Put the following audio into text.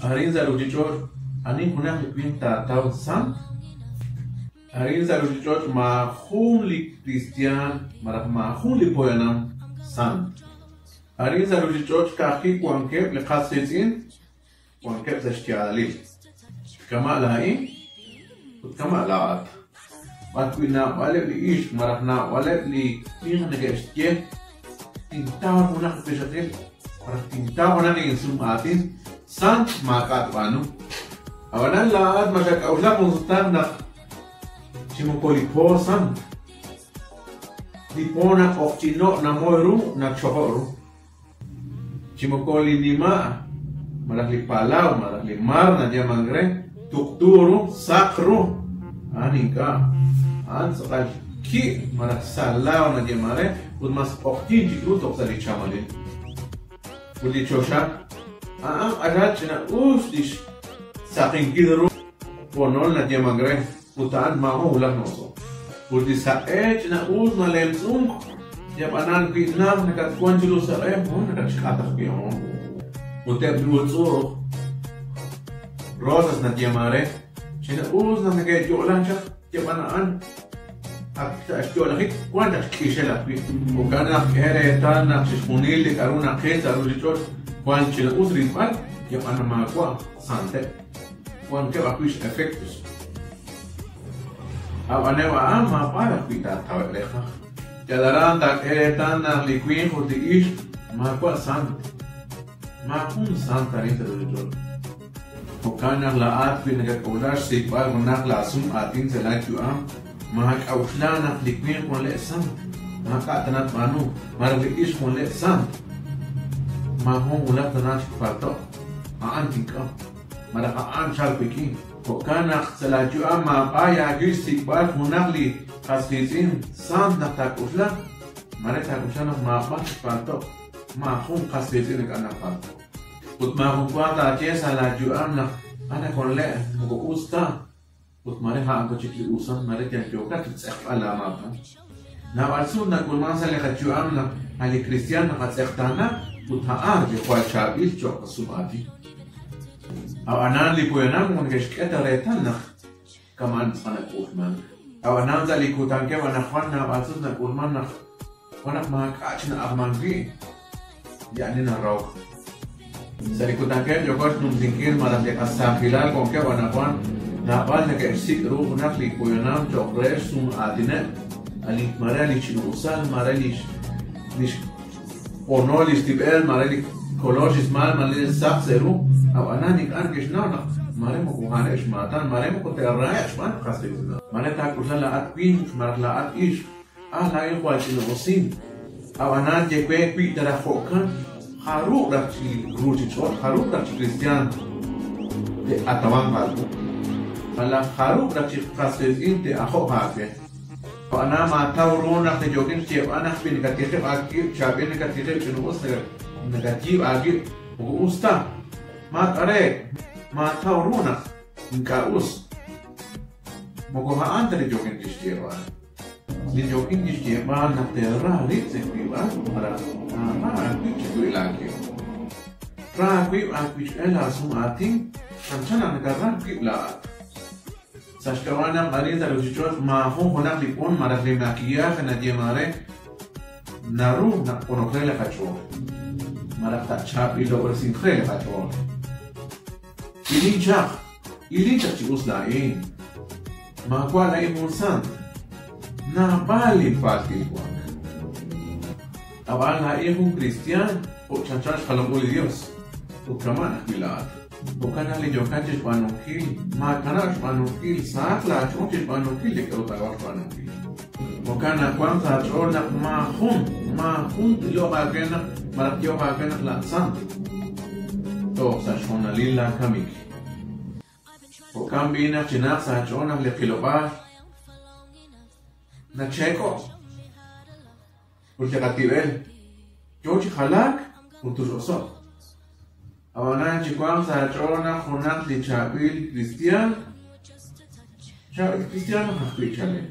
Arin sa' ruuchich'och' ani junaq li winq taataw sant? Arin sa' ruuchich'och' maajun li kristiaan malaj maajun li poyanam sant. Arin sa' ruuchich'och' ka'ajwi' wankeb' li qas qiitz'in wankeb' sa' xyaalalil. Kama' laa'in ut kama' laa'at. B'ar wi' naab'aleb' li ixq malaj naab'aleb' li winq neke'xye, Tintaw junaq li wixaqil malaj tintaw junaq li insum aatin, sant maak'a' tb'aanu. Ab'anan laa'at ma xak'a'uxla jun sutaq naq chi moko li po sant. Li po naq'oqchino' namoy ru nachojo' ru. Chi moko li nima' malaj li palaw malaj li mar nayeemank re, tuqtu ru, saq ru. A'an ink'a'. A'an tz'aqal ki' malaj salaaw nayeemank re ut mas q'oqyink chik ru toj sa' li chamalil. Ut li choxa, a'an q'axal ch'ina'us li xsaqinkil ru b'onol nayeemank re. Ut a'an maajun wulaj na'oso'. Ut li saq'e ch'ina'us nalemtz'unk, yab'anan wi najt nakatwank chiru saq'e, hoon nakatxk'at ajwi' hoon. Ut eb' li utz'u'uj, rosas nayeeman re, ch'ina'us naq neke'yo'la chaq, yab'an a'an ak sa' xyo'lajik wank chaq xk'ixel ajwi'. Jo'kan naq k'e reetal naq chixjunil li k'a'ru naqil sa' ruchich'och' jwal ch'ina'us rilb'al, yab'an maawa' santeb'. Wankeb' ajwi' x'efectos. Ab'an eb' a'an maab'ar ajwi' taataweb' reeqaj. Yal aran taak'e reetal naq li winq ut li ixq maawa' sant. Maajun sant arin sa' ruuchich'och'. Jo'kan naq laa'at wi nakak'oxla xsik'b'al junaq laasum aatin sa' laayu'am, maak'a'uxla naq li winq wanle' sant, maak'a' tana tb'aanu, malaj li ixq wanle' sant, maajun wulaj tana chik tpalto'q. A'an tink'am. Malaj a'an chalk wik'in. Jo'kan naq sa' laayu'am maab'ay aawib' xsik'b'al junaq li qas qiitz'in sant naq taak'oxla, maare taak'oxla naq maab'ar xpalto'k, maajun qas qiitz'in ink'a' napalto'k. Ut maajunwa taaye sa' laayu'am naq anakonle' moko us ta ut maare a'an ta chik li usan, maare yal yookat chi xtz'eqb'al laamaatan. Naab'al sut nak'ulmank sa' li qayu'am naq a' li kristi'aan naqatz'eqtaana ut a'an li jwal chaab'il cho'q qasum'aatin. Ab'anan li poyanam moko neke'xk'e ta reetal naq kama'an tz'aqal nak'ulmank. Ab'anan sa' li kutankeb' anaqwan naab'al sut nak'ulmank naq Wan naq maak'a' chi na'ajmank wi' li ani narahok. Sa' li kutankeb' yooko xnumsinkil malaj li qasaajilal wankeb' anaqwan, naab'al neke'xsik' ru junaq li poyanam cho'q re xsum aatineb', li mare li xch'ina'usal, mare li xb'onol li xtib'el, mare li kolol xismal, mare li saq sa' ru, ab'anan ink'a' neke'xnaw naq mare moko a'aneb' xmaatan, mare moko te'rahe'q xb'aan naq qas qiitz'ineb'. Mare taak'uxla laa'at winq malaj laa'at ixq. Ah, laa'in jwal ch'ina'usin. Ab'anan ye we wi ta raj jo'kan, jarub' raj chi ruuchich'och', jarub' raj chi kristiaan te'atawanq aawu? Malaj jarub' raj chi qas qiitz'in te'ajo'q aawe? Ab'anan maataw ru naq li yookin xyeeb'al naq wi nakatiqib' aawib' chaab'il nakatiqib' ch'ina'us nakayiib' aawib' moko us ta. Maak'a' reek', maataw ru naq ink'a' us. Moko a'an ta li yookin chixyeeb'al. Li yookin chixyeeb'al naq teera rib' sa' wiib'al malaj taara aawib' chiwil aawib'. Ra aawib' aawichb'een laasum aatin chanchan naq nakara wib' laa'at. Sa' xk'ab'a' naq arin sa' ruuchich'och' maajun junaq li b'on malaj li makiyaje nayeeman re naru naq'unok re li qach'ool malaj tachaab'ilob'resinq re li qach'ool. Ilin chaq, ilin chaq chi us laa'in. Maawa' laa'in jun sant, naab'al linpaltil wank. Ab'an laa'in jun kristiaan jo' chanchan xjalam u li Yos, ut kama'an ajwi' laa'at. Jo'kan naq li yookat chi xb'aanunkil, maakanab' xb'aanunkil, sahaq laach'ool chi xb'aanunkil li k'aru taawaj xb'aanunkil. Jo'kan naq wanq sa' aach'ool naq maajun, maajun t-iloq aawe naq malaj tyehoq aawe naq laa'at sant, toj sa' xhoonalil laakamik. Jo'kan b'i' naq chinaq sa' aach'ool naq li qilob'aal nacheek'o' ut li qatib'el yoo chi jalaak ut tux'oso'k. Ab'anan chiwanq sa' aach'ool naq junaq li chaab'il kristiaan, chaab'il kristiaan ajwi' chalel.